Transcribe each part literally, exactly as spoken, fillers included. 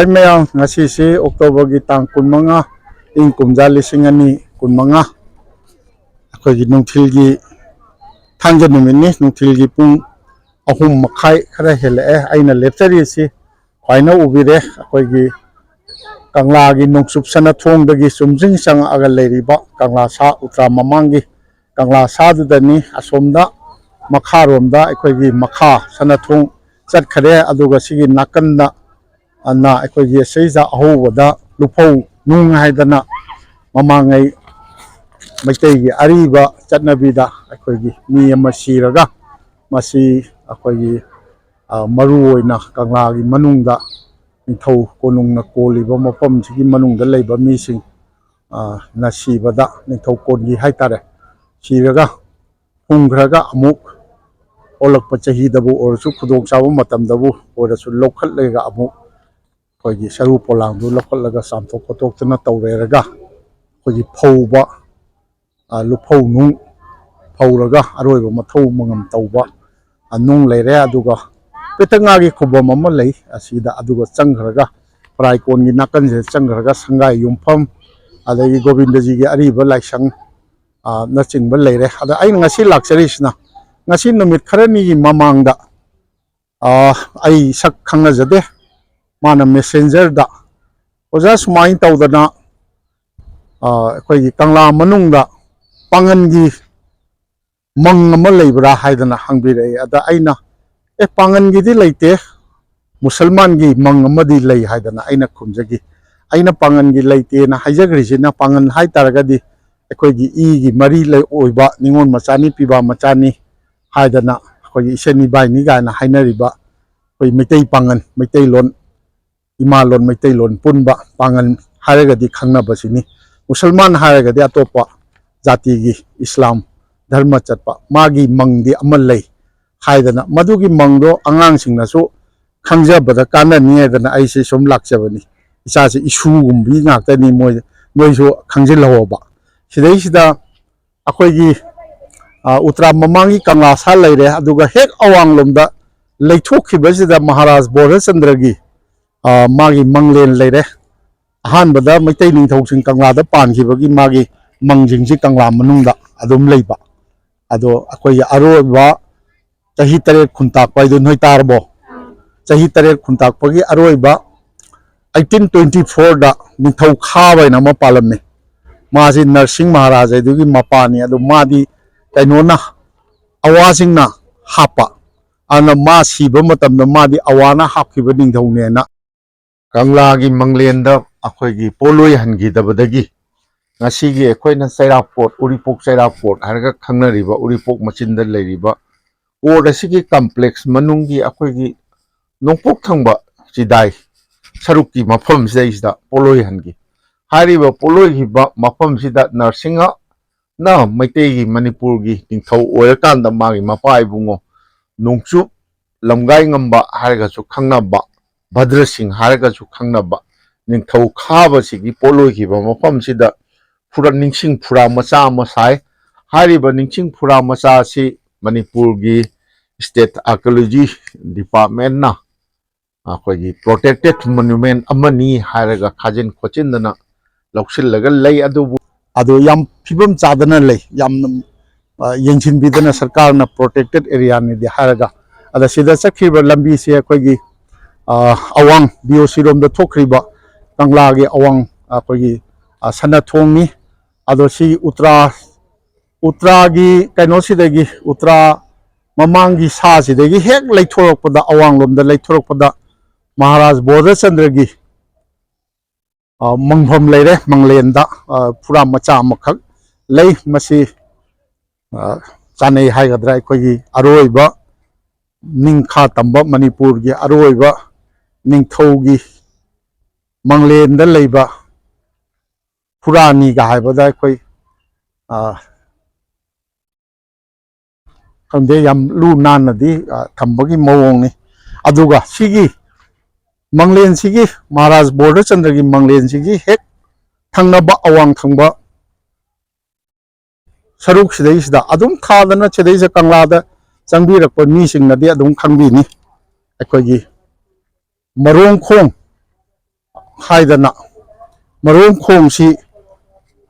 ꯃꯌꯥꯝ, ꯉꯁꯤꯁꯤ ꯑꯣꯛꯇꯣꯕꯔꯒꯤ ꯇꯥꯡ ꯀꯨꯟꯃꯉꯥ, ꯏꯪ ꯀꯨꯝꯖꯥ ꯂꯤꯁꯤꯡ ꯑꯅꯤ ꯀꯨꯟꯃꯉꯥ, ꯑꯩꯈꯣꯏꯒꯤ ꯅꯨꯡꯊꯤꯜꯒꯤ, ꯊꯥꯡꯖ ꯅꯨꯃꯤꯠꯅꯤ, ꯅꯨꯡꯊꯤꯜꯒꯤ ꯄꯨꯡ ꯑꯍꯨꯝ ꯃꯈꯥꯏ ꯈꯔ ꯍꯦꯜꯂꯛꯑꯦ꯫ ꯑꯩꯅ ꯂꯦꯞꯆꯔꯤꯁꯤ ꯈ꯭ꯋꯥꯏꯅ ꯎꯕꯤꯔꯦ, ꯑꯩꯈꯣꯏꯒꯤ ꯀꯪꯂꯥꯒꯤ ꯅꯣꯡꯆꯨꯞ ꯁꯅꯊꯣꯡꯗꯒꯤ ꯆꯨꯝꯖꯤꯡ ꯆꯪꯉꯛꯑꯒ ꯂꯩꯔꯤꯕ ꯀꯪꯂꯥ ꯁꯥ, ꯎꯇ꯭ꯔꯥ ꯃꯃꯥꯡꯒꯤ ꯀꯪꯂꯥ ꯁꯥꯗꯨꯗꯅꯤ꯫ ꯑꯁꯣꯝꯗ ꯃꯈꯥꯔꯣꯝꯗ ꯑꯩꯈꯣꯏꯒꯤ ꯃꯈꯥ ꯁꯅꯊꯣꯡ ꯆꯠꯈꯔꯦ, ꯑꯗꯨꯒ ꯁꯤꯒꯤ ꯅꯥꯀꯟꯗ ꯑꯅ ꯑꯩꯈꯣꯏꯒꯤ ꯁꯤꯗ ꯑꯍꯧꯕꯗ ꯂꯨꯐꯧ ꯅꯨꯡ ꯍꯥꯏꯗꯅ ꯃꯃꯥꯡꯉꯩ ꯃꯩꯇꯩꯒꯤ ꯑꯔꯤꯕ ꯆꯠꯅꯕꯤꯗ ꯑꯩꯈꯣꯏꯒꯤ ꯃꯤ ꯑꯃ ꯁꯤꯔꯒ ꯃꯁꯤ ꯑꯩꯈꯣꯏꯒꯤ, ꯑ, ꯃꯔꯨ ꯑꯣꯏꯅ ꯀꯪꯂꯥꯒꯤ ꯃꯅꯨꯡꯗ ꯅꯤꯡꯊꯧ ꯀꯣꯅꯨꯡꯅ ꯀꯣꯜꯂꯤꯕ ꯃꯐꯝꯁꯤꯒꯤ ꯃꯅꯨꯡꯗ ꯂꯩꯕ ꯃꯤꯁꯤꯡ, ꯑ, ꯅ ꯁꯤꯕꯗ ꯅꯤꯡꯊꯧ ꯀꯣꯟꯒꯤ ꯍꯥꯏꯇꯥꯔꯦ, ꯁꯤꯔꯒ ꯐꯨꯝꯈ꯭ꯔꯒ ꯑꯃꯨꯛ ꯑꯣꯜꯂꯛꯄ ꯆꯍꯤꯗꯕꯨ ꯑꯣꯏꯔꯁꯨ, ꯈꯨꯗꯣꯡꯆꯥꯕ ꯃꯇꯝꯗꯕꯨ ꯑꯣꯏꯔꯁꯨ ꯂꯧꯈꯠꯂꯒ ꯑꯃꯨꯛ ꯑꯩꯈꯣꯏꯒꯤ ꯁꯔꯨ ꯄꯣꯂꯥꯡꯗꯨ ꯂꯧꯈꯠꯂꯒ ꯆꯥꯝꯊꯣꯛ ꯈꯣꯠꯇꯣꯛꯇꯅ ꯇꯧꯔꯦꯔꯒ ꯑꯩꯈꯣꯏꯒꯤ ꯐꯧꯕ, ꯑ, ꯂꯨꯐꯧ ꯅꯨꯡ ꯐꯧꯔꯒ ꯑꯔꯣꯏꯕ ꯃꯊꯧ ꯃꯉꯝ ꯇꯧꯕ, ꯑ, ꯅꯨꯡ ꯂꯩꯔꯦ꯫ ꯑꯗꯨꯒ ꯄꯦꯇꯛ ꯉꯥꯒꯤ ꯈꯨꯕꯝ ꯑꯃ ꯂꯩ ꯑꯁꯤꯗ, ꯑꯗꯨꯒ ꯆꯪꯈ꯭ꯔꯒ ꯄꯔꯥꯏꯀꯣꯟꯒꯤ ꯅꯥꯀꯟꯁꯤꯗ ꯆꯪꯈ꯭ꯔꯒ ꯁꯪꯒꯥꯏ ꯌꯨꯝꯐꯝ, ꯑꯗꯒꯤ ꯒꯣꯕꯤꯟꯗꯖꯤꯒꯤ ꯑꯔꯤꯕ ꯂꯥꯏꯁꯪ, ꯑ, ꯅꯆꯤꯡꯕ ꯂꯩꯔꯦ꯫ ꯑꯗ ꯑꯩꯅ ꯉꯁꯤ ꯂꯥꯛꯆꯔꯤꯁꯤꯅ, ꯉꯁꯤ ꯅꯨꯃꯤꯠ ꯈꯔꯅꯤꯒꯤ ꯃꯃꯥꯡꯗ, ꯑ, ꯑꯩ ꯁꯛ ꯈꯪꯅꯖꯗꯦ, ꯃꯥꯅ ꯃꯦꯁꯦꯟꯖꯔꯗ, "ꯑꯣꯖꯥ, ꯁꯨꯃꯥꯏꯅ ꯇꯧꯗꯅ, ꯑ, ꯑꯩꯈꯣꯏꯒꯤ ꯀꯪꯂꯥ ꯃꯅꯨꯡꯗ ꯄꯥꯡꯒꯟꯒꯤ ꯃꯪ ꯑꯃ ꯂꯩꯕ꯭ꯔꯥ?" ꯍꯥꯏꯗꯅ ꯍꯪꯕꯤꯔꯛꯏ꯫ ꯑꯗ ꯑꯩꯅ, "ꯑꯦ, ꯄꯥꯡꯒꯟꯒꯤꯗꯤ ꯂꯩꯇꯦ, ꯃꯨꯁꯜꯃꯥꯟꯒꯤ ꯃꯪ ꯑꯃꯗꯤ ꯂꯩ" ꯍꯥꯏꯗꯅ ꯑꯩꯅ ꯈꯨꯝꯖꯈꯤ꯫ ꯑꯩꯅ ꯄꯥꯡꯒꯟꯒꯤ ꯂꯩꯇꯦꯅ ꯍꯥꯏꯖꯈ꯭ꯔꯤꯁꯤꯅ, ꯄꯥꯡꯒꯟ ꯍꯥꯏ ꯇꯥꯔꯒꯗꯤ ꯑꯩꯈꯣꯏꯒꯤ ꯏꯒꯤ ꯃꯔꯤ ꯂꯩ ꯑꯣꯏꯕ ꯅꯤꯉꯣꯜ ꯃꯆꯥꯅꯤ, ꯄꯤꯕꯥ ꯃꯆꯥꯅꯤ ꯍꯥꯏꯗꯅ, ꯑꯩꯈꯣꯏꯒꯤ ꯏꯁꯦꯟ ꯏꯕꯥꯏꯅꯤ ꯀꯥꯏꯅ ꯍꯥꯏꯅꯔꯤꯕ ꯑꯩꯈꯣꯏ ꯃꯩꯇꯩ ꯄꯥꯡꯒꯟ, ꯃꯩꯇꯩꯂꯣꯟ, ꯏꯃꯥꯂꯣꯟ, ꯃꯩꯇꯩꯂꯣꯟ ꯄꯨꯟꯕ ꯄꯥꯡꯒꯟ ꯍꯥꯏꯔꯒꯗꯤ ꯈꯪꯅꯕꯁꯤꯅꯤ꯫ ꯃꯨꯁꯜꯃꯥꯟ ꯍꯥꯏꯔꯒꯗꯤ ꯑꯇꯣꯞꯄ ꯖꯥꯇꯤꯒꯤ ꯏꯁꯂꯥꯝ ꯙꯔꯃ ꯆꯠꯄ, ꯃꯥꯒꯤ ꯃꯪꯗꯤ ꯑꯃ ꯂꯩ ꯍꯥꯏꯗꯅ, ꯃꯗꯨꯒꯤ ꯃꯪꯗꯣ ꯑꯉꯥꯡꯁꯤꯡꯅꯁꯨ ꯈꯪꯖꯕꯗ ꯀꯥꯟꯅꯅꯤ ꯍꯥꯏꯗꯅ ꯑꯩꯁꯦ ꯁꯨꯝ ꯂꯥꯛꯆꯕꯅꯤ꯫ ꯏꯆꯥꯁꯤ ꯏꯁꯨꯒꯨꯝꯕꯤ ꯉꯥꯛꯇꯅꯤ, ꯃꯣꯏ, ꯅꯣꯏꯁꯨ ꯈꯪꯖꯤꯜꯍꯧꯕ꯫ ꯁꯤꯗꯩꯁꯤꯗ ꯑꯩꯈꯣꯏꯒꯤ, ꯑ, ꯎꯇ꯭ꯔꯥ ꯃꯃꯥꯡꯒꯤ ꯀꯪꯂꯥ ꯁꯥ ꯂꯩꯔꯦ, ꯑꯗꯨꯒ ꯍꯦꯛ ꯑꯋꯥꯡꯂꯣꯝꯗ ꯂꯩꯊꯣꯛꯈꯤꯕꯁꯤꯗ ꯃꯍꯥꯔꯥꯖ ꯕꯣꯙꯆꯟꯗ꯭ꯔꯒꯤ ꯑ, ꯃꯥꯒꯤ ꯃꯪꯂꯦꯟ ꯂꯩꯔꯦ꯫ ꯑꯍꯥꯟꯕꯗ ꯃꯩꯇꯩ ꯅꯤꯡꯊꯧꯁꯤꯡ ꯀꯪꯂꯥꯗ ꯄꯥꯟꯈꯤꯕꯒꯤ ꯃꯥꯒꯤ ꯃꯪꯁꯤꯡꯁꯤ ꯀꯪꯂꯥ ꯃꯅꯨꯡꯗ ꯑꯗꯨꯝ ꯂꯩꯕ꯫ ꯑꯗꯣ ꯑꯩꯈꯣꯏꯒꯤ ꯑꯔꯣꯏꯕ ꯆꯍꯤ ꯇꯔꯦꯠ ꯈꯨꯟꯇꯥꯛꯄ ꯍꯥꯏꯗꯨ ꯅꯣꯏ ꯇꯥꯔꯕꯣ? ꯆꯍꯤ ꯇꯔꯦꯠ ꯈꯨꯟꯇꯥꯛꯄꯒꯤ ꯑꯔꯣꯏꯕ eighteen twenty fourꯗ ꯅꯤꯡꯊꯧ ꯈꯥꯕ ꯍꯥꯏꯅ ꯑꯃ ꯄꯥꯜꯂꯝꯃꯤ꯫ ꯃꯥꯁꯤ ꯅꯔꯁꯤꯡ ꯃꯍꯥꯔꯥꯖ ꯍꯥꯏꯗꯨꯒꯤ ꯃꯄꯥꯅꯤ꯫ ꯑꯗꯣ ꯃꯥꯗꯤ ꯀꯩꯅꯣꯅ, ꯑꯋꯥꯁꯤꯡꯅ ꯍꯥꯞꯄ꯫ ꯑꯗꯨꯅ ꯃꯥ ꯁꯤꯕ ꯃꯇꯝꯗ ꯃꯥꯗꯤ ꯑꯋꯥꯅ ꯍꯥꯞꯈꯤꯕ ꯅꯤꯡꯊꯧꯅꯦꯅ꯫ ꯀꯪꯂꯥꯒꯤ ꯃꯪꯂꯦꯟꯗ ꯑꯩꯈꯣꯏꯒꯤ ꯄꯣꯠꯂꯣꯏ ꯍꯟꯈꯤꯗꯕꯗꯒꯤ ꯉꯁꯤꯒꯤ ꯑꯩꯈꯣꯏꯅ ꯆꯩꯔꯥꯛꯄꯣꯠ, ꯎꯔꯤꯄꯣꯛ ꯆꯩꯔꯥꯛꯄꯣꯠ ꯍꯥꯏꯔꯒ ꯈꯪꯅꯔꯤꯕ ꯎꯔꯤꯄꯣꯛ ꯃꯆꯤꯟꯗ ꯂꯩꯔꯤꯕ ꯀꯣꯔꯠ ꯑꯁꯤꯒꯤ ꯀꯝꯄ꯭ꯂꯦꯛꯁ ꯃꯅꯨꯡꯒꯤ ꯑꯩꯈꯣꯏꯒꯤ ꯅꯣꯡꯄꯣꯛ ꯊꯪꯕ ꯆꯤꯗꯥꯏ ꯁꯔꯨꯛꯀꯤ ꯃꯐꯝꯁꯤꯗꯩꯁꯤꯗ ꯄꯣꯠꯂꯣꯏ ꯍꯟꯈꯤ꯫ ꯍꯥꯏꯔꯤꯕ ꯄꯣꯠꯂꯣꯏꯈꯤꯕ ꯃꯐꯝꯁꯤꯗ ꯅꯔꯁꯤꯡꯍꯅ ꯃꯩꯇꯩꯒꯤ ꯃꯅꯤꯄꯨꯔꯒꯤ ꯅꯤꯡꯊꯧ ꯑꯣꯏꯔꯀꯥꯟꯗ ꯃꯥꯒꯤ ꯃꯄꯥ ꯏꯕꯨꯡꯉꯣ ꯅꯣꯡꯆꯨꯞ ꯂꯝꯒꯥꯏ ꯉꯝꯕ ꯍꯥꯏꯔꯒꯁꯨ ꯈꯪꯅꯕ ꯚꯗ꯭ꯔ ꯁꯤꯡ ꯍꯥꯏꯔꯒꯁꯨ ꯈꯪꯅꯕ ꯅꯤꯡꯊꯧ ꯈꯥꯕꯁꯤꯒꯤ ꯄꯣꯠꯂꯣꯏꯈꯤꯕ ꯃꯐꯝꯁꯤꯗ ꯐꯨꯔ-, ꯅꯤꯡꯁꯤꯡ ꯐꯨꯔꯥ ꯃꯆꯥ ꯑꯃ ꯁꯥꯏ꯫ ꯍꯥꯏꯔꯤꯕ ꯅꯤꯡꯁꯤꯡ ꯐꯨꯔꯥ ꯃꯆꯥ ꯑꯁꯤ ꯃꯅꯤꯄꯨꯔꯒꯤ ꯁ꯭ꯇꯦꯠ ꯑꯥꯔꯀꯤꯑꯣꯂꯣꯖꯤ ꯗꯤꯄꯥꯔꯠꯃꯦꯟꯅ ꯑꯩꯈꯣꯏꯒꯤ ꯄ꯭ꯔꯣꯇꯦꯛꯇꯦꯠ ꯃꯣꯅꯨꯃꯦꯟ ꯑꯃꯅꯤ ꯍꯥꯏꯔꯒ ꯈꯥꯖꯤꯟ ꯈꯣꯠꯆꯤꯟꯗꯅ ꯂꯧꯁꯤꯜꯂꯒ ꯂꯩ꯫ ꯑꯗꯨꯕꯨ ꯑꯗꯨ ꯌꯥꯝ ꯐꯤꯕꯝ ꯆꯥꯗꯅ ꯂꯩ, ꯌꯥꯝꯅ, ꯑ, ꯌꯦꯡꯁꯤꯟꯕꯤꯗꯅ ꯁꯔꯀꯥꯔꯅ ꯄ꯭ꯔꯣꯇꯦꯛꯇꯦꯠ ꯑꯦꯔꯤꯌꯥꯅꯤꯗꯤ ꯍꯥꯏꯔꯒ꯫ ꯑꯗ ꯁꯤꯗ ꯆꯠꯈꯤꯕ ꯂꯝꯕꯤꯁꯦ ꯑꯩꯈꯣꯏꯒꯤ, ꯑ, ꯑꯋꯥꯡ ꯕꯤ ꯑꯣ ꯁꯤꯔꯣꯝꯗ ꯊꯣꯛꯈ꯭ꯔꯤꯕ ꯀꯪꯂꯥꯒꯤ ꯑꯋꯥꯡ ꯑꯩꯈꯣꯏꯒꯤ, ꯑ, ꯁꯅꯥꯊꯣꯡꯅꯤ꯫ ꯑꯗꯣ ꯁꯤ ꯎꯇ꯭ꯔꯥ, ꯎꯇ꯭ꯔꯥꯒꯤ ꯀꯩꯅꯣꯁꯤꯗꯒꯤ, ꯎꯇ꯭ꯔꯥ ꯃꯃꯥꯡꯒꯤ ꯁꯥꯁꯤꯗꯒꯤ ꯍꯦꯛ ꯂꯩꯊꯣꯔꯛꯄꯗ, ꯑꯋꯥꯡꯂꯣꯝꯗ ꯂꯩꯊꯣꯔꯛꯄꯗ ꯃꯍꯥꯔꯥꯖ ꯕꯣꯙꯆꯟꯗ꯭ꯔꯒꯤ, ꯑ, ꯃꯪꯐꯝ ꯂꯩꯔꯦ꯫ ꯃꯪꯂꯦꯟꯗ, ꯑ, ꯐꯨꯔꯥ ꯃꯆꯥ ꯑꯃꯈꯛ ꯂꯩ꯫ ꯃꯁꯤ, ꯑ, ꯆꯥꯅꯩ ꯍꯥꯏꯒꯗ꯭ꯔꯥ, ꯑꯩꯈꯣꯏꯒꯤ ꯑꯔꯣꯏꯕ ꯅꯤꯡꯈꯥ ꯇꯝꯕ, ꯃꯅꯤꯄꯨꯔꯒꯤ ꯑꯔꯣꯏꯕ ꯅꯤꯡꯊꯧꯒꯤ ꯃꯪꯂꯦꯟꯗ ꯂꯩꯕ ꯐꯨꯔꯥꯅꯤꯒ ꯍꯥꯏꯕꯗ ꯑꯩꯈꯣꯏ, ꯑ, ꯈꯪꯗꯦ, ꯌꯥꯝ ꯂꯨ ꯅꯥꯟꯅꯗꯤ, ꯑ, ꯊꯝꯕꯒꯤ ꯃꯑꯣꯡꯅꯤ꯫ ꯑꯗꯨꯒ ꯁꯤꯒꯤ ꯃꯪꯂꯦꯟꯁꯤꯒꯤ, ꯃꯍꯥꯔꯥꯖ ꯕꯣꯙꯆꯟꯗ꯭ꯔꯒꯤ ꯃꯪꯂꯦꯟꯁꯤꯒꯤ ꯍꯦꯛ ꯊꯪꯅꯕ, ꯑꯋꯥꯡ ꯊꯪꯕ ꯁꯔꯨꯛꯁꯤꯗꯩꯁꯤꯗ ꯑꯗꯨꯝ ꯊꯥꯗꯅ, ꯁꯤꯗꯩꯁꯤꯗ ꯀꯪꯂꯥꯗ ꯆꯪꯕꯤꯔꯛꯄ ꯃꯤꯁꯤꯡꯅꯗꯤ ꯑꯗꯨꯝ ꯈꯪꯕꯤꯅꯤ꯫ ꯑꯩꯈꯣꯏꯒꯤ ꯃꯔꯣꯡꯈꯣꯡ ꯍꯥꯏꯗꯅ, ꯃꯔꯣꯡꯈꯣꯡꯁꯤ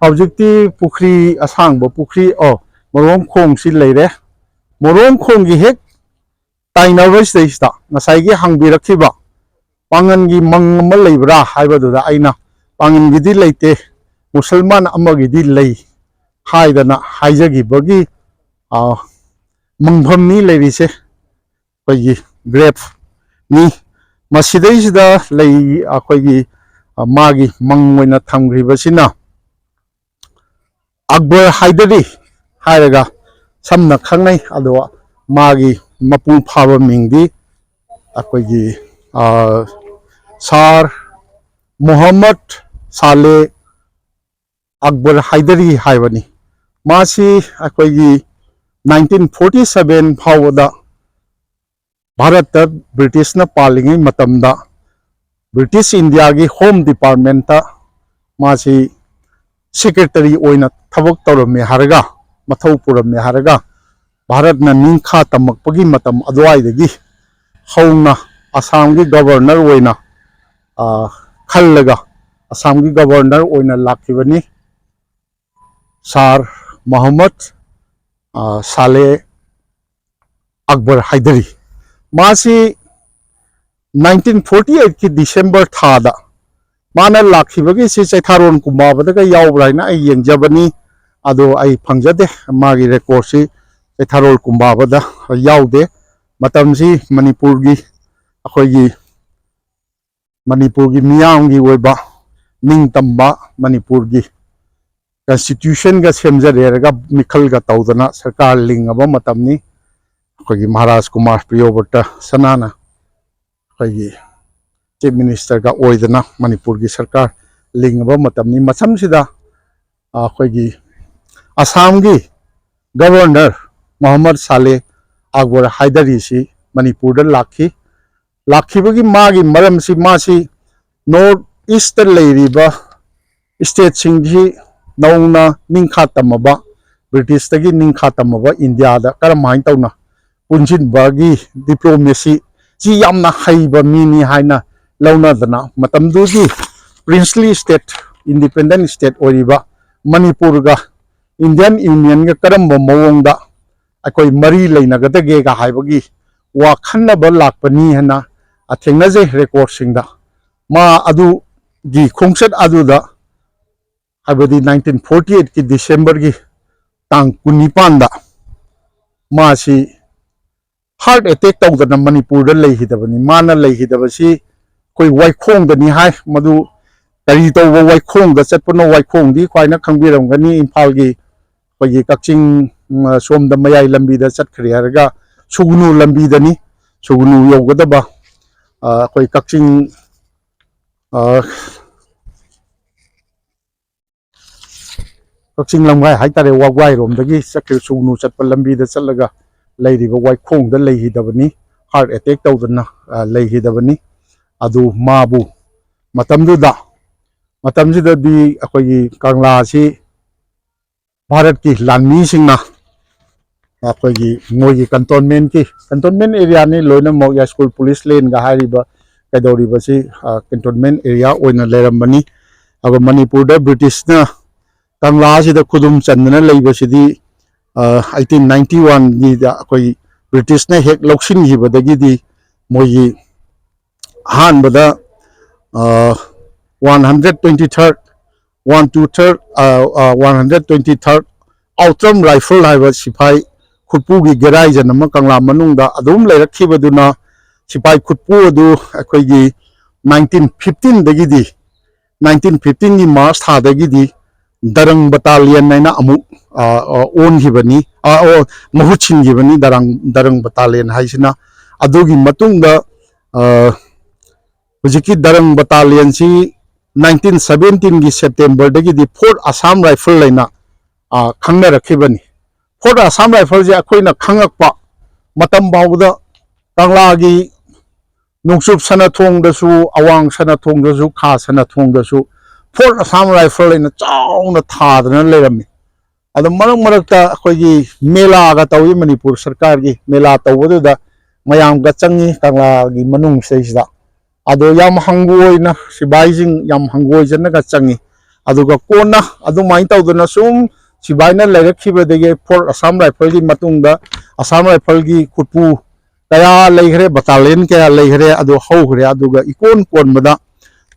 ꯍꯧꯖꯤꯛꯇꯤ ꯄꯨꯈ꯭ꯔꯤ, ꯑꯁꯥꯡꯕ ꯄꯨꯈ꯭ꯔꯤ, ꯑꯣ, ꯃꯔꯣꯡꯈꯣꯡꯁꯤ ꯂꯩꯔꯦ꯫ ꯃꯔꯣꯡꯈꯣꯡꯒꯤ ꯍꯦꯛ ꯇꯥꯏꯅꯕꯁꯤꯗꯩꯁꯤꯗ ꯉꯁꯥꯏꯒꯤ ꯍꯪꯕꯤꯔꯛꯈꯤꯕ ꯄꯥꯉꯟꯒꯤ ꯃꯪ ꯑꯃ ꯂꯩꯕ꯭ꯔꯥ ꯍꯥꯏꯕꯗꯨꯗ ꯑꯩꯅ, "ꯄꯥꯉꯟꯒꯤꯗꯤ ꯂꯩꯇꯦ, ꯃꯨꯁꯜꯃꯥꯟ ꯑꯃꯒꯤꯗꯤ ꯂꯩ" ꯍꯥꯏꯗꯅ ꯍꯥꯏꯖꯈꯤꯕꯒꯤ, ꯑ, ꯃꯪꯐꯝꯅꯤ ꯂꯩꯔꯤꯁꯦ꯫ ꯑꯩꯈꯣꯏꯒꯤ ꯒ꯭ꯔꯦꯞꯅꯤ꯫ ꯃꯁꯤꯗꯩꯁꯤꯗ ꯂꯩ, ꯑꯩꯈꯣꯏꯒꯤ, ꯑ, ꯃꯥꯒꯤ ꯃꯪ ꯑꯣꯏꯅ ꯊꯝꯈ꯭ꯔꯤꯕꯁꯤꯅ ꯑꯛꯕꯔ ꯍꯥꯏꯗꯔꯤ ꯍꯥꯏꯔꯒ ꯁꯝꯅ ꯈꯪꯅꯩ꯫ ꯑꯗꯣ ꯃꯥꯒꯤ ꯃꯄꯨꯡ ꯐꯥꯕ ꯃꯤꯡꯗꯤ ꯑꯩꯈꯣꯏꯒꯤ, ꯑ, ꯁꯥꯔ ꯃꯨꯍꯝꯃꯗ ꯁꯥꯂꯦ ꯑꯛꯕꯔ ꯍꯥꯏꯗꯔꯤ ꯍꯥꯏꯕꯅꯤ꯫ ꯃꯥꯁꯤ ꯑꯩꯈꯣꯏꯒꯤ nineteen forty seven ꯐꯥꯎꯕꯗ ꯚꯥꯔꯠꯇ ꯕ꯭ꯔꯤꯇꯤꯁꯅ ꯄꯥꯜꯂꯤꯉꯩ ꯃꯇꯝꯗ ꯕ꯭ꯔꯤꯇꯤꯁ ꯏꯟꯗꯤꯌꯥꯒꯤ ꯍꯣꯝ ꯗꯤꯄꯥꯔꯠꯃꯦꯟꯇ ꯃꯥꯁꯤ ꯁꯦꯀ꯭ꯔꯦꯇꯔꯤ ꯑꯣꯏꯅ ꯊꯕꯛ ꯇꯧꯔꯝꯃꯦ ꯍꯥꯏꯔꯒ, ꯃꯊꯧ ꯄꯨꯔꯝꯃꯦ ꯍꯥꯏꯔꯒ, ꯚꯥꯔꯠꯅ ꯅꯤꯡꯈꯥ ꯇꯝꯃꯛꯄꯒꯤ ꯃꯇꯝ ꯑꯗꯨꯋꯥꯏꯗꯒꯤ ꯍꯧꯅ ꯑꯁꯥꯝꯒꯤ ꯒꯕꯔꯅꯔ ꯑꯣꯏꯅ, ꯑ, ꯈꯜꯂꯒ ꯑꯁꯥꯝꯒꯤ ꯒꯕꯔꯅꯔ ꯑꯣꯏꯅ ꯂꯥꯛꯈꯤꯕꯅꯤ꯫ ꯁꯥꯔ ꯃꯣꯍꯝꯃꯗ, ꯑ, ꯁꯥꯂꯦ ꯑꯛꯕꯔ ꯍꯥꯏꯗꯔꯤ꯫ ꯃꯥꯁꯤ nineteen forty eight ꯀꯤ December ꯊꯥꯗ ꯃꯥꯅ ꯂꯥꯛꯈꯤꯕꯒꯤꯁꯤ ꯆꯩꯊꯥꯔꯣꯜ ꯀꯨꯝꯕꯥꯕꯗꯒ ꯌꯥꯎꯕ꯭ꯔꯥ ꯍꯥꯏꯅ ꯑꯩ ꯌꯦꯡꯖꯕꯅꯤ꯫ ꯑꯗꯣ ꯑꯩ ꯐꯪꯖꯗꯦ꯫ ꯃꯥꯒꯤ ꯔꯦꯀꯣꯔꯠꯁꯤ ꯆꯩꯊꯥꯔꯣꯜ ꯀꯨꯝꯕꯥꯕꯗ ꯌꯥꯎꯗꯦ꯫ ꯃꯇꯝꯁꯤ ꯃꯅꯤꯄꯨꯔꯒꯤ, ꯑꯩꯈꯣꯏꯒꯤ ꯃꯅꯤꯄꯨꯔꯒꯤ ꯃꯤꯌꯥꯝꯒꯤ ꯑꯣꯏꯕ ꯅꯤꯡꯇꯝꯕ ꯃꯅꯤꯄꯨꯔꯒꯤ ꯀꯟꯁꯇꯤꯇ꯭ꯌꯨꯁꯟꯒ ꯁꯦꯝꯖꯔꯦꯔꯒ ꯃꯤꯈꯜꯒ ꯇꯧꯗꯅ ꯁꯔꯀꯥꯔ ꯂꯤꯡꯉꯕ ꯃꯇꯝꯅꯤ꯫ ꯑꯩꯈꯣꯏꯒꯤ ꯃꯍꯥꯔꯥꯖ ꯀꯨꯃꯥꯔ ꯄ꯭ꯔꯤꯌꯣꯕ꯭ꯔꯇ ꯁꯅꯥꯅ ꯑꯩꯈꯣꯏꯒꯤ ꯆꯤꯐ ꯃꯤꯅꯤꯁꯇꯔꯒ ꯑꯣꯏꯗꯅ ꯃꯅꯤꯄꯨꯔꯒꯤ ꯁꯔꯀꯥꯔ ꯂꯤꯡꯉꯕ ꯃꯇꯝꯅꯤ꯫ ꯃꯇꯝꯁꯤꯗ ꯑꯩꯈꯣꯏꯒꯤ ꯑꯁꯥꯝꯒꯤ ꯒꯕꯔꯅꯔ ꯃꯣꯍꯝꯃꯗ ꯁꯥꯂꯦ ꯑꯛꯕꯔ ꯍꯥꯏꯗꯔꯤꯁꯤ ꯃꯅꯤꯄꯨꯔꯗ ꯂꯥꯛꯈꯤ꯫ ꯂꯥꯛꯈꯤꯕꯒꯤ ꯃꯥꯒꯤ ꯃꯔꯝꯁꯤ, ꯃꯥꯁꯤ ꯅꯣꯔꯠ ꯏꯁꯇ ꯂꯩꯔꯤꯕ ꯁ꯭ꯇꯦꯠꯁꯤꯡꯁꯤ ꯅꯧꯅ ꯅꯤꯡꯈꯥ ꯇꯝꯃꯕ, ꯕ꯭ꯔꯤꯇꯤꯁꯇꯒꯤ ꯅꯤꯡꯈꯥ ꯇꯝꯃꯕ ꯏꯟꯗꯤꯌꯥꯗ ꯀꯔꯝꯍꯥꯏꯅ ꯇꯧꯅ ꯄꯨꯟꯁꯤꯟꯕꯒꯤ ꯗꯤꯄ꯭ꯂꯣꯃꯦꯁꯤ ꯁꯤ ꯌꯥꯝꯅ ꯍꯩꯕ ꯃꯤꯅꯤ ꯍꯥꯏꯅ ꯂꯧꯅꯗꯅ, ꯃꯇꯝꯗꯨꯒꯤ princely state, independent state ꯑꯣꯏꯔꯤꯕ ꯃꯅꯤꯄꯨꯔꯒ Indian Unionꯒ ꯀꯔꯝꯕ ꯃꯑꯣꯡꯗ ꯑꯩꯈꯣꯏ ꯃꯔꯤ ꯂꯩꯅꯒꯗꯒꯦꯒ ꯍꯥꯏꯕꯒꯤ ꯋꯥ ꯈꯟꯅꯕ ꯂꯥꯛꯄꯅꯤ ꯍꯥꯏꯅ, ꯑ, ꯊꯦꯡꯅꯖꯩ recordꯁꯤꯡꯗ꯫ ꯃꯥ ꯑꯗꯨꯒꯤ ꯈꯣꯡꯆꯠ ꯑꯗꯨꯗ, ꯍꯥꯏꯕꯗꯤ nineteen forty eightꯀꯤ Decemberꯒꯤ ꯇꯥꯡ ꯀꯨꯟꯅꯤꯄꯥꯟꯗ ꯃꯥꯁꯤ heart attack ꯇꯧꯗꯅ ꯃꯅꯤꯄꯨꯔꯗ ꯂꯩꯈꯤꯗꯕꯅꯤ꯫ ꯃꯥꯅ ꯂꯩꯈꯤꯗꯕꯁꯤ ꯑꯩꯈꯣꯏ ꯋꯥꯏꯈꯣꯡꯗꯅꯤ ꯍꯥꯏ꯫ ꯃꯗꯨ ꯀꯔꯤ ꯇꯧꯕ ꯋꯥꯏꯈꯣꯡꯗ ꯆꯠꯄꯅꯣ? ꯋꯥꯏꯈꯣꯡꯗꯤ ꯈ꯭ꯋꯥꯏꯅ ꯈꯪꯕꯤꯔꯝꯒꯅꯤ, ꯏꯝꯐꯥꯜꯒꯤ ꯑꯩꯈꯣꯏꯒꯤ ꯀꯛꯆꯤꯡ, ꯎꯝ, ꯁꯣꯝꯗ ꯃꯌꯥꯏ ꯂꯝꯕꯤꯗ ꯆꯠꯈ꯭ꯔꯦ ꯍꯥꯏꯔꯒ ꯁꯨꯒꯅꯨ ꯂꯝꯕꯤꯗꯅꯤ꯫ ꯁꯨꯒꯅꯨ ꯌꯧꯒꯗꯕ, ꯑ, ꯑꯩꯈꯣꯏ ꯀꯛꯆꯤꯡ, ꯑ, ꯀꯛꯆꯤꯡ ꯂꯝꯈꯥꯏ ꯍꯥꯏꯇꯥꯔꯦ, ꯋꯥꯕꯒꯥꯏꯔꯣꯝꯗꯒꯤ ꯆꯠꯈ꯭ꯔꯤꯕ ꯁꯨꯒꯅꯨ ꯆꯠꯄ ꯂꯝꯕꯤꯗ ꯆꯠꯂꯒ ꯂꯩꯔꯤꯕ ꯋꯥꯏꯈꯣꯡꯗ ꯂꯩꯈꯤꯗꯕꯅꯤ꯫ Heart attack ꯇꯧꯗꯅ, ꯑ, ꯂꯩꯈꯤꯗꯕꯅꯤ꯫ ꯑꯗꯨ ꯃꯥꯕꯨ ꯃꯇꯝꯗꯨꯗ, ꯃꯇꯝꯁꯤꯗꯗꯤ ꯑꯩꯈꯣꯏꯒꯤ ꯀꯪꯂꯥꯁꯤ ꯚꯥꯔꯠꯀꯤ ꯂꯥꯟꯃꯤꯁꯤꯡꯅ ꯑꯩꯈꯣꯏꯒꯤ ꯃꯣꯏꯒꯤ cantonmentꯀꯤ, cantonment areaꯅꯤ ꯂꯣꯏꯅꯃꯛ, ꯌꯥꯏꯁ꯭ꯀꯨꯜ police laneꯒ ꯍꯥꯏꯔꯤꯕ ꯀꯩꯗꯧꯔꯤꯕꯁꯤ, ꯑ, cantonment area ꯑꯣꯏꯅ ꯂꯩꯔꯝꯕꯅꯤ꯫ ꯑꯗꯨꯒ ꯃꯅꯤꯄꯨꯔꯗ Britishꯅ ꯀꯪꯂꯥꯁꯤꯗ ꯈꯨꯗꯨꯝ ꯆꯟꯗꯅ ꯂꯩꯕꯁꯤꯗꯤ, ꯑ, eighteen ninety oneꯒꯤꯗ ꯑꯩꯈꯣꯏ Britishꯅ ꯍꯦꯛ ꯂꯧꯁꯤꯟꯈꯤꯕꯗꯒꯤꯗꯤ ꯃꯣꯏꯒꯤ ꯑꯍꯥꯟꯕꯗ, ꯑ, one hundred twenty third, one two third, ꯑ, ꯑ, one hundred twenty third Outram Rifle ꯍꯥꯏꯕ ꯁꯤꯐꯥꯏ ꯈꯨꯠꯄꯨꯒꯤ garrison ꯑꯃ ꯀꯪꯂꯥ ꯃꯅꯨꯡꯗ ꯑꯗꯨꯝ ꯂꯩꯔꯛꯈꯤꯕꯗꯨꯅ, ꯁꯤꯐꯥꯏ ꯈꯨꯠꯄꯨ ꯑꯗꯨ ꯑꯩꯈꯣꯏꯒꯤ nineteen fifteenꯗꯒꯤꯗꯤ, nineteen fifteenꯒꯤ March ꯊꯥꯗꯒꯤꯗꯤ ꯗꯔꯪ battalion ꯍꯥꯏꯅ ꯑꯃꯨꯛ, ꯑ, ꯑ, ꯑꯣꯟꯈꯤꯕꯅꯤ, ꯑ, ꯑꯣ, ꯃꯍꯨꯠ ꯁꯤꯟꯈꯤꯕꯅꯤ ꯗꯔꯪ, ꯗꯔꯪ battalion ꯍꯥꯏꯁꯤꯅ꯫ ꯑꯗꯨꯒꯤ ꯃꯇꯨꯡꯗ, ꯑ, ꯍꯧꯖꯤꯛꯀꯤ ꯗꯔꯪ battalionꯁꯤ nineteen seventeenꯒꯤ Septemberꯗꯒꯤꯗꯤ Fourth Assam Rifle ꯍꯥꯏꯅ, ꯑ, ꯈꯪꯅꯔꯛꯈꯤꯕꯅꯤ꯫ Fourth Assam Rifleꯁꯦ ꯑꯩꯈꯣꯏꯅ ꯈꯪꯉꯛꯄ ꯃꯇꯝ ꯐꯥꯎꯕꯗ ꯀꯪꯂꯥꯒꯤ ꯅꯣꯡꯆꯨꯞ ꯁꯅꯥꯊꯣꯡꯗꯁꯨ, ꯑꯋꯥꯡ ꯁꯅꯥꯊꯣꯡꯗꯁꯨ, ꯈꯥ ꯁꯅꯥꯊꯣꯡꯗꯁꯨ Fourth Assam Rifle ꯍꯥꯏꯅ ꯆꯥꯎꯅ ꯊꯥꯗꯅ ꯂꯩꯔꯝꯃꯤ꯫ ꯑꯗꯣ ꯃꯔꯛ ꯃꯔꯛꯇ ꯑꯩꯈꯣꯏꯒꯤ ꯃꯦꯂꯥꯒ ꯇꯧꯏ, ꯃꯅꯤꯄꯨꯔ ꯁꯔꯀꯥꯔꯒꯤ ꯃꯦꯂꯥ ꯇꯧꯕꯗꯨꯗ ꯃꯌꯥꯝꯒ ꯆꯪꯉꯤ ꯀꯪꯂꯥꯒꯤ ꯃꯅꯨꯡꯁꯤꯗꯩꯁꯤꯗ꯫ ꯑꯗꯣ ꯌꯥꯝ ꯍꯪꯒꯣꯏꯅ ꯁꯤꯐꯥꯏꯁꯤꯡ ꯌꯥꯝ ꯍꯪꯒꯣꯏꯖꯅꯒ ꯆꯪꯉꯤ꯫ ꯑꯗꯨꯒ ꯀꯣꯟꯅ ꯑꯗꯨꯃꯥꯏꯅ ꯇꯧꯗꯅ ꯁꯨꯝ ꯁꯤꯐꯥꯏꯅ ꯂꯩꯔꯛꯈꯤꯕꯗꯒꯤ Fourth Assam Rifleꯒꯤ ꯃꯇꯨꯡꯗ Assam Rifleꯒꯤ ꯈꯨꯠꯄꯨ ꯀꯌꯥ ꯂꯩꯈ꯭ꯔꯦ, battalion ꯀꯌꯥ ꯂꯩꯈ꯭ꯔꯦ, ꯑꯗꯨ ꯍꯧꯈ꯭ꯔꯦ꯫ ꯑꯗꯨꯒ ꯏꯀꯣꯟ ꯀꯣꯟꯕꯗ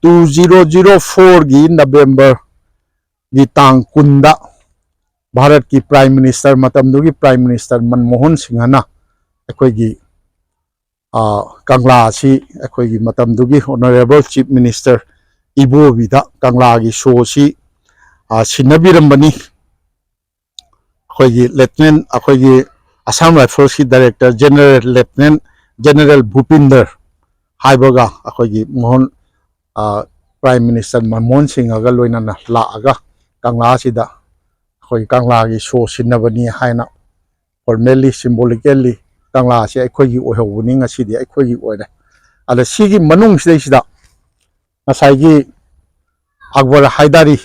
two zero zero fourꯒꯤ Novemberꯒꯤ ꯇꯥꯡ ꯀꯨꯟꯗ ꯚꯥꯔꯠꯀꯤ Prime Minister, ꯃꯇꯝꯗꯨꯒꯤ Prime Minister ꯃꯟꯃꯣꯍꯟ ꯁꯤꯡꯍꯅ ꯑꯩꯈꯣꯏꯒꯤ ꯀꯪꯂꯥ ꯑꯁꯤ ꯑꯩꯈꯣꯏꯒꯤ ꯃꯇꯝꯗꯨꯒꯤ Honourable Chief Minister ꯏꯕꯣꯕꯤꯗ ꯀꯪꯂꯥꯒꯤ ꯁꯣꯁꯤ ꯁꯤꯟꯅꯕꯤꯔꯝꯕꯅꯤ꯫ ꯑꯩꯈꯣꯏꯒꯤ Lieutenant, ꯑꯩꯈꯣꯏꯒꯤ Assam Riflesꯀꯤ Director General Lieutenant General ꯚꯨꯄꯤꯟꯗꯔ ꯍꯥꯏꯕꯒ ꯑꯩꯈꯣꯏꯒꯤ ꯃꯣꯍꯟ Prime Minister ꯃꯟꯃꯣꯍꯟ ꯁꯤꯡꯍꯒ ꯂꯣꯏꯅꯅ ꯂꯥꯛꯑꯒ ꯀꯪꯂꯥꯁꯤꯗ ꯑꯩꯈꯣꯏ ꯀꯪꯂꯥꯒꯤ ꯁꯣ ꯁꯤꯟꯅꯕꯅꯤ ꯍꯥꯏꯅ formally, symbolically ꯀꯪꯂꯥꯁꯤ ꯑꯩꯈꯣꯏꯒꯤ ꯑꯣꯏꯍꯧꯕꯅꯤ, ꯉꯁꯤꯗꯤ ꯑꯩꯈꯣꯏꯒꯤ ꯑꯣꯏꯔꯦ꯫ ꯑꯗ ꯁꯤꯒꯤ ꯃꯅꯨꯡꯁꯤꯗꯩꯁꯤꯗ ꯉꯁꯥꯏꯒꯤ ꯑꯛꯕꯔ ꯍꯥꯏꯗꯔꯤ,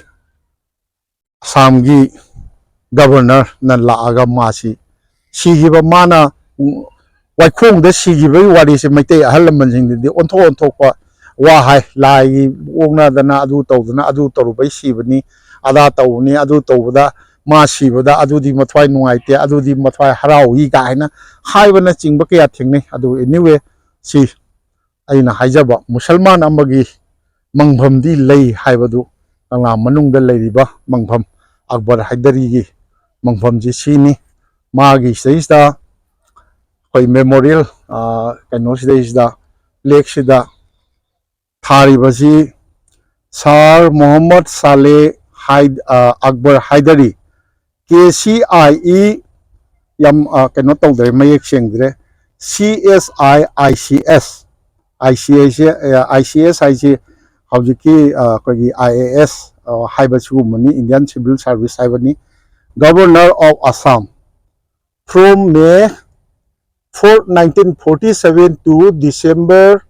ꯑꯁꯥꯝꯒꯤ Governorꯅ ꯂꯥꯛꯑꯒ ꯃꯥꯁꯤ ꯁꯤꯈꯤꯕ, ꯃꯥꯅ ꯋꯥꯏꯈꯣꯡꯗ ꯁꯤꯈꯤꯕꯒꯤ ꯋꯥꯔꯤꯁꯦ ꯃꯩꯇꯩ ꯑꯍꯜ ꯂꯃꯟꯁꯤꯡꯗꯗꯤ ꯑꯣꯟꯊꯣꯛ ꯑꯣꯟꯊꯣꯛꯄ ꯋꯥ ꯍꯥꯏ, ꯂꯥꯏꯒꯤ ꯑꯣꯛꯅꯗꯅ ꯑꯗꯨ ꯇꯧꯗꯅ ꯑꯗꯨ ꯇꯧꯔꯨꯕꯩ ꯁꯤꯕꯅꯤ, ꯑꯗꯥ ꯇꯧꯕꯅꯤ, ꯑꯗꯨ ꯇꯧꯕꯗ ꯃꯥ ꯁꯤꯕꯗ ꯑꯗꯨꯗꯤ ꯃꯊ꯭ꯋꯥꯏ ꯅꯨꯡꯉꯥꯏꯇꯦ, ꯑꯗꯨꯗꯤ ꯃꯊ꯭ꯋꯥꯏ ꯍꯔꯥꯎꯏ ꯀꯥꯏꯅ ꯍꯥꯏꯕꯅꯆꯤꯡꯕ ꯀꯌꯥ ꯊꯦꯡꯅꯩ꯫ ꯑꯗꯨ anyway, ꯁꯤ ꯑꯩꯅ ꯍꯥꯏꯖꯕ ꯃꯨꯁꯜꯃꯥꯟ ꯑꯃꯒꯤ ꯃꯪꯐꯝꯗꯤ ꯂꯩ ꯍꯥꯏꯕꯗꯨ ꯀꯪꯂꯥ ꯃꯅꯨꯡꯗ ꯂꯩꯔꯤꯕ ꯃꯪꯐꯝ, ꯑꯛꯕꯔ ꯍꯥꯏꯗꯔꯤꯒꯤ ꯃꯪꯐꯝꯁꯤ ꯁꯤꯅꯤ꯫ ꯃꯥꯒꯤ ꯁꯤꯗꯩꯁꯤꯗ ꯑꯩꯈꯣꯏ memorial, ꯀꯩꯅꯣꯁꯤꯗꯩꯁꯤꯗ, plaqueꯁꯤꯗ ꯊꯥꯔꯤꯕꯁꯤ Sir Mohammad Saleh Haid-, ꯑ, Akbar Haidari, K C I E, ꯌꯥꯝ, ꯑ, ꯀꯩꯅꯣ ꯇꯧꯗ꯭ꯔꯦ, ꯃꯌꯦꯛ ꯁꯦꯡꯗ꯭ꯔꯦ, C S I I C S, I C S ꯁꯦ, ꯑ, I C S ꯍꯥꯏꯁꯤ ꯍꯧꯖꯤꯛꯀꯤ, ꯑ, ꯑꯩꯈꯣꯏꯒꯤ I A S, ꯑ, ꯍꯥꯏꯕ ꯁꯤꯒꯨꯝꯕꯅꯤ, Indian Civil Service ꯍꯥꯏꯕꯅꯤ, Governor of Assam, from May fourth, nineteen forty seven to December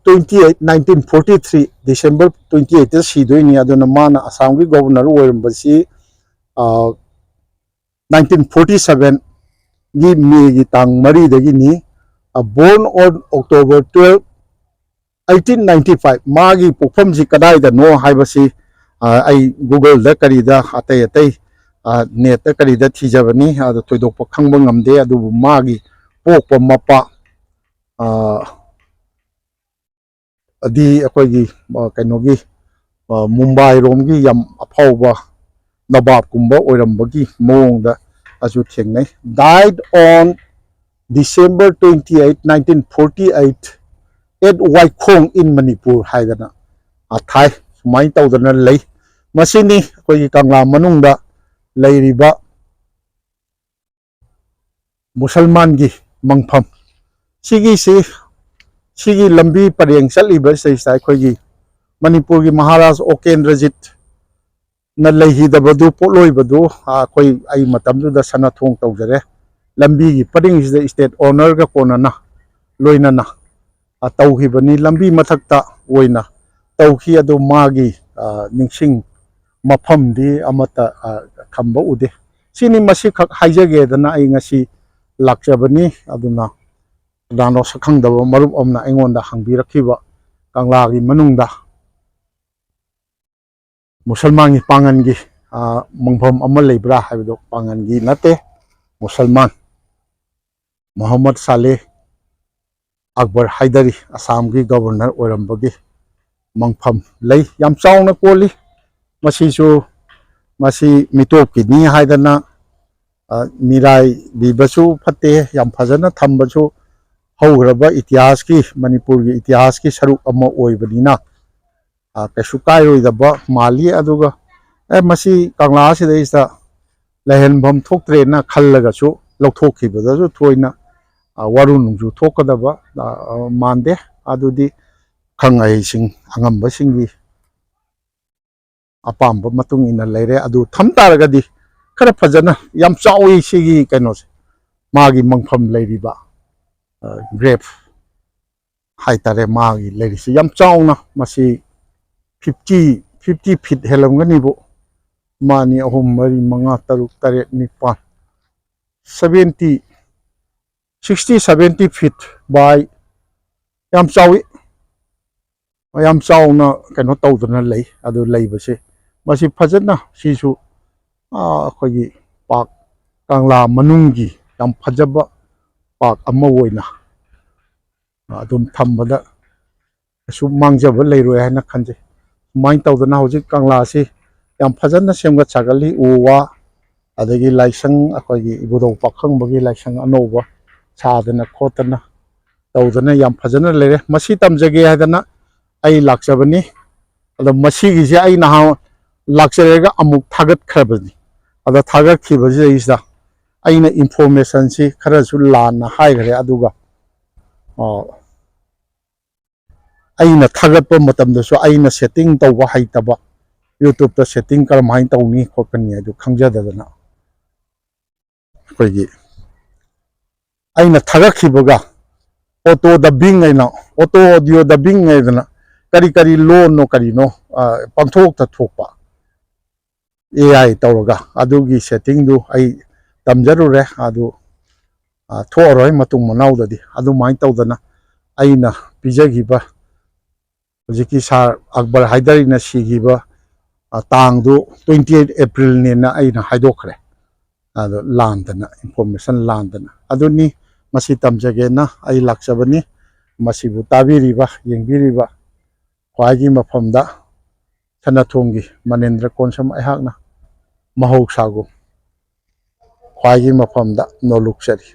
twenty eight, nineteen forty three, December twenty eight ꯇ ꯁꯤꯗꯣꯏꯅꯤ꯫ ꯑꯗꯨꯅ ꯃꯥꯅ ꯑꯁꯥꯝꯒꯤ Governor ꯑꯣꯏꯔꯝꯕꯁꯤ nineteen forty seven ꯒꯤ ꯃꯦꯒꯤ ꯇꯥꯡ ꯃꯔꯤꯗꯒꯤꯅꯤ꯫ Born on October twelve, eighteen ninety five꯫ ꯃꯥꯒꯤ ꯄꯣꯛꯐꯝꯁꯤ ꯀꯗꯥꯏꯗꯅꯣ ꯍꯥꯏꯕꯁꯤ, ꯑ, ꯑꯩ Google-ꯗ ꯀꯔꯤꯗ, ꯑꯇꯩ ꯑꯇꯩ, ꯑ, net-ꯇ ꯀꯔꯤꯗ ꯊꯤꯖꯕꯅꯤ, ꯑꯗꯣ ꯊꯣꯏꯗꯣꯛꯄ ꯈꯪꯕ ꯉꯝꯗꯦ꯫ ꯑꯗꯨꯕꯨ ꯃꯥꯒꯤ ꯄꯣꯛꯄ ꯃꯄꯥ, ꯑ, ꯑꯗꯤ ꯑꯩꯈꯣꯏꯒꯤ, ꯑ, ꯀꯩꯅꯣꯒꯤ, ꯑ, ꯃꯨꯝꯕꯥꯏꯔꯣꯝꯒꯤ ꯌꯥꯝ ꯑꯐꯥꯎꯕ ꯅꯕꯥꯕꯀꯨꯝꯕ ꯑꯣꯏꯔꯝꯕꯒꯤ ꯃꯑꯣꯡꯗ ꯑꯁꯨ ꯊꯦꯡꯅꯩ꯫ Died on December twenty eight, nineteen forty eight, at Waikhong in Manipur ꯍꯥꯏꯗꯅ, ꯑ, ꯊꯥꯏ꯫ ꯁꯨꯃꯥꯏꯅ ꯇꯧꯗꯅ ꯂꯩ꯫ ꯃꯁꯤꯅꯤ ꯑꯩꯈꯣꯏꯒꯤ ꯀꯪꯂꯥ ꯃꯅꯨꯡꯗ ꯂꯩꯔꯤꯕ ꯃꯨꯁꯜꯃꯥꯟꯒꯤ ꯃꯪꯐꯝ꯫ ꯁꯤꯒꯤꯁꯤ, ꯁꯤꯒꯤ ꯂꯝꯕꯤ ꯄꯔꯦꯡ ꯆꯠꯂꯤꯕ ꯁꯤꯗꯩꯁꯤꯗ ꯑꯩꯈꯣꯏꯒꯤ ꯃꯅꯤꯄꯨꯔꯒꯤ ꯃꯍꯥꯔꯥꯖ ꯑꯣꯀꯦꯟꯗ꯭ꯔꯖꯤꯠꯅ ꯂꯩꯈꯤꯗꯕꯗꯨ, ꯄꯣꯠꯂꯣꯏꯕꯗꯨ, ꯑꯩꯈꯣꯏ, ꯑꯩ ꯃꯇꯝꯗꯨꯗ ꯁꯅꯥꯊꯣꯡ ꯇꯧꯖꯔꯦ꯫ ꯂꯝꯕꯤꯒꯤ ꯄꯔꯤꯡꯁꯤꯗ state owner-ꯒ ꯀꯣꯟꯅꯅ, ꯂꯣꯏꯅꯅ, ꯑ, ꯇꯧꯈꯤꯕꯅꯤ꯫ ꯂꯝꯕꯤ ꯃꯊꯛꯇ ꯑꯣꯏꯅ ꯇꯧꯈꯤ꯫ ꯑꯗꯨ ꯃꯥꯒꯤ, ꯑ, ꯅꯤꯡꯁꯤꯡ ꯃꯐꯝꯗꯤ ꯑꯃꯠꯇ, ꯑ, ꯊꯝꯕ ꯎꯗꯦ꯫ ꯁꯤꯅꯤ, ꯃꯁꯤꯈꯛ ꯍꯥꯏꯖꯒꯦꯗꯅ ꯑꯩ ꯉꯁꯤ ꯂꯥꯛꯆꯕꯅꯤ꯫ ꯑꯗꯨꯅ ꯀꯅꯥꯅꯣ ꯁꯛꯈꯪꯗꯕ ꯃꯔꯨꯞ ꯑꯃꯅ ꯑꯩꯉꯣꯟꯗ ꯍꯪꯕꯤꯔꯛꯈꯤꯕ, ꯀꯪꯂꯥꯒꯤ ꯃꯅꯨꯡꯗ ꯃꯨꯁꯜꯃꯥꯟꯒꯤ ꯄꯥꯡꯒꯟꯒꯤ, ꯑ, ꯃꯪꯐꯝ ꯑꯃ ꯂꯩꯕ꯭ꯔꯥ ꯍꯥꯏꯕꯗꯣ, ꯄꯥꯡꯒꯟꯒꯤ ꯅꯠꯇꯦ, ꯃꯨꯁꯜꯃꯥꯟ꯫ ꯃꯣꯍꯝꯃꯗ ꯁꯥꯂꯦ ꯑꯛꯕꯔ ꯍꯥꯏꯗꯔꯤ, ꯑꯁꯥꯝꯒꯤ governor ꯑꯣꯏꯔꯝꯕꯒꯤ ꯃꯪꯐꯝ ꯂꯩ꯫ ꯌꯥꯝ ꯆꯥꯎꯅ ꯀꯣꯜꯂꯤ꯫ ꯃꯁꯤꯁꯨ, ꯃꯁꯤ ꯃꯤꯇꯣꯞꯀꯤꯅꯤ ꯍꯥꯏꯗꯅ, ꯑ, ꯃꯤꯔꯥꯏꯕꯤꯕꯁꯨ ꯐꯠꯇꯦ꯫ ꯌꯥꯝ ꯐꯖꯅ ꯊꯝꯕꯁꯨ, ꯍꯧꯈ꯭ꯔꯕ ꯏꯇꯤꯍꯥꯁꯀꯤ, ꯃꯅꯤꯄꯨꯔꯒꯤ ꯏꯇꯤꯍꯥꯁꯀꯤ ꯁꯔꯨꯛ ꯑꯃ ꯑꯣꯏꯕꯅꯤꯅ, ꯑ, ꯀꯩꯁꯨ ꯀꯥꯏꯔꯣꯏꯗꯕ ꯃꯥꯜꯂꯤ꯫ ꯑꯗꯨꯒ, ꯑꯦ, ꯃꯁꯤ ꯀꯪꯂꯥ ꯑꯁꯤꯗꯩꯁꯤꯗ ꯂꯩꯍꯟꯐꯝ ꯊꯣꯛꯇ꯭ꯔꯦꯅ ꯈꯜꯂꯒꯁꯨ ꯂꯧꯊꯣꯛꯈꯤꯕꯗꯁꯨ ꯊꯣꯏꯅ, ꯑ, ꯋꯥꯔꯨ ꯅꯨꯡꯖꯨ ꯊꯣꯛꯀꯗꯕ, ꯑ, ꯑ, ꯃꯥꯟꯗꯦ꯫ ꯑꯗꯨꯗꯤ ꯈꯪ ꯑꯍꯩꯁꯤꯡ, ꯑꯉꯝꯕꯁꯤꯡꯒꯤ ꯑꯄꯥꯝꯕ ꯃꯇꯨꯡ ꯏꯟꯅ ꯂꯩꯔꯦ꯫ ꯑꯗꯨ ꯊꯝ ꯇꯥꯔꯒꯗꯤ ꯈꯔ ꯐꯖꯅ, ꯌꯥꯝ ꯆꯥꯎꯏ ꯁꯤꯒꯤ ꯀꯩꯅꯣꯁꯦ, ꯃꯥꯒꯤ ꯃꯪꯐꯝ ꯂꯩꯔꯤꯕ, ꯑ, grave ꯍꯥꯏꯇꯥꯔꯦ, ꯃꯥꯒꯤ ꯂꯩꯔꯤꯁꯤ ꯌꯥꯝ ꯆꯥꯎꯅ, ꯃꯁꯤ fifty, fifty feet ꯍꯦꯜꯂꯝꯒꯅꯤꯕꯨ꯫ ꯑꯃ, ꯑꯅꯤ, ꯑꯍꯨꯝ, ꯃꯔꯤ, ꯃꯉꯥ, ꯇꯔꯨꯛ, ꯇꯔꯦꯠ, ꯅꯤꯄꯥꯜ, seventy, sixty seventy feet by, ꯌꯥꯝ ꯆꯥꯎꯏ꯫ ꯌꯥꯝ ꯆꯥꯎꯅ ꯀꯩꯅꯣ ꯇꯧꯗꯅ ꯂꯩ꯫ ꯑꯗꯨ ꯂꯩꯕꯁꯦ, ꯃꯁꯤ ꯐꯖꯅ, ꯁꯤꯁꯨ, ꯑꯥ, ꯑꯩꯈꯣꯏꯒꯤ ꯄꯥꯔꯛ, ꯀꯪꯂꯥ ꯃꯅꯨꯡꯒꯤ ꯌꯥꯝ ꯐꯖꯕ ꯄꯥꯔꯛ ꯑꯃ ꯑꯣꯏꯅ ꯑꯗꯨꯝ ꯊꯝꯕꯗ ꯀꯩꯁꯨ ꯃꯥꯡꯖꯕ ꯂꯩꯔꯣꯏ ꯍꯥꯏꯅ ꯈꯟꯖꯩ꯫ ꯁꯨꯃꯥꯏꯅ ꯇꯧꯗꯅ ꯍꯧꯖꯤꯛ ꯀꯪꯂꯥꯁꯤ ꯌꯥꯝ ꯐꯖꯅ ꯁꯦꯝꯒꯠ ꯁꯥꯒꯠꯂꯤ꯫ ꯎ ꯋꯥ, ꯑꯗꯒꯤ ꯂꯥꯏꯁꯪ, ꯑꯩꯈꯣꯏꯒꯤ ꯏꯕꯨꯙꯧ ꯄꯥꯈꯪꯕꯒꯤ ꯂꯥꯏꯁꯪ ꯑꯅꯧꯕ ꯁꯥꯗꯅ ꯈꯣꯠꯇꯅ ꯇꯧꯗꯅ ꯌꯥꯝ ꯐꯖꯅ ꯂꯩꯔꯦ꯫ ꯃꯁꯤ ꯇꯝꯖꯒꯦ ꯍꯥꯏꯗꯅ ꯑꯩ ꯂꯥꯛꯆꯕꯅꯤ꯫ ꯑꯗꯣ ꯃꯁꯤꯒꯤꯁꯦ ꯑꯩ ꯅꯍꯥꯟ ꯂꯥꯛꯆꯔꯒ ꯑꯃꯨꯛ ꯊꯥꯒꯠꯈ꯭ꯔꯕꯅꯤ꯫ ꯑꯗ ꯊꯥꯒꯠꯈꯤꯕꯁꯤꯗꯩꯁꯤꯗ ꯑꯩꯅ ꯏꯟꯐꯣꯔꯃꯦꯁꯟꯁꯤ ꯈꯔꯁꯨ ꯂꯥꯟꯅ ꯍꯥꯏꯈ꯭ꯔꯦ꯫ ꯑꯗꯨꯒ, ꯑ, ꯑꯩꯅ ꯊꯥꯒꯠꯄ ꯃꯇꯝꯗꯁꯨ ꯑꯩꯅ ꯁꯦꯠꯇꯤꯡ ꯇꯧꯕ ꯍꯩꯇꯕ, ꯌꯨꯇ꯭ꯌꯨꯕꯇ ꯁꯦꯠꯇꯤꯡ ꯀꯔꯝꯍꯥꯏꯅ ꯇꯧꯅꯤ ꯈꯣꯠꯀꯅꯤ ꯍꯥꯏꯗꯨ ꯈꯪꯖꯗꯗꯅ, ꯑꯩꯈꯣꯏꯒꯤ ꯑꯩꯅ ꯊꯥꯒꯠꯈꯤꯕꯒ ꯑꯣꯇꯣ ꯗꯕꯤꯡ ꯍꯥꯏꯅ, ꯑꯣꯇꯣ ꯑꯣꯗꯤꯑꯣ ꯗꯕꯤꯡ ꯍꯥꯏꯗꯅ ꯀꯔꯤ ꯀꯔꯤ ꯂꯣꯟꯅꯣ ꯀꯔꯤꯅꯣ, ꯑ, ꯄꯪꯊꯣꯛꯇ ꯊꯣꯛꯄ, ꯑꯦ ꯑꯥꯏ ꯇꯧꯔꯒ, ꯑꯗꯨꯒꯤ ꯁꯦꯠꯇꯤꯡꯗꯨ ꯑꯩ ꯇꯝꯖꯔꯨꯔꯦ꯫ ꯑꯗꯨ, ꯑ, ꯊꯣꯛꯑꯔꯣꯏ ꯃꯇꯨꯡ ꯃꯅꯥꯎꯗꯗꯤ꯫ ꯑꯗꯨꯃꯥꯏꯅ ꯇꯧꯗꯅ ꯑꯩꯅ ꯄꯤꯖꯈꯤꯕ, ꯍꯧꯖꯤꯛꯀꯤ ꯁꯥꯔ ꯑꯛꯕꯔ ꯍꯥꯏꯗꯔꯤꯅ ꯁꯤꯈꯤꯕ, ꯑ, ꯇꯥꯡꯗꯨ twenty eight Aprilꯅꯦꯅ ꯑꯩꯅ ꯍꯥꯏꯗꯣꯛꯈ꯭ꯔꯦ꯫ ꯑꯗꯣ ꯂꯥꯟꯗꯅ, ꯏꯟꯐꯣꯔꯃꯦꯁꯟ ꯂꯥꯟꯗꯅ꯫ ꯑꯗꯨꯅꯤ, ꯃꯁꯤ ꯇꯝꯖꯒꯦꯅ ꯑꯩ ꯂꯥꯛꯆꯕꯅꯤ꯫ ꯃꯁꯤꯕꯨ ꯇꯥꯕꯤꯔꯤꯕ, ꯌꯦꯡꯕꯤꯔꯤꯕ ꯈ꯭ꯋꯥꯏꯒꯤ ꯃꯐꯝꯗ ꯁꯅꯥꯊꯣꯡꯒꯤ ꯃꯅꯦꯟꯗ꯭ꯔ ꯀꯣꯟꯁꯝ ꯑꯩꯍꯥꯛꯅ ꯃꯍꯧꯁꯥꯒꯨꯝ ꯈ꯭ꯋꯥꯏꯒꯤ ꯃꯐꯝꯗ ꯅꯣꯂꯨꯛꯆꯔꯤ꯫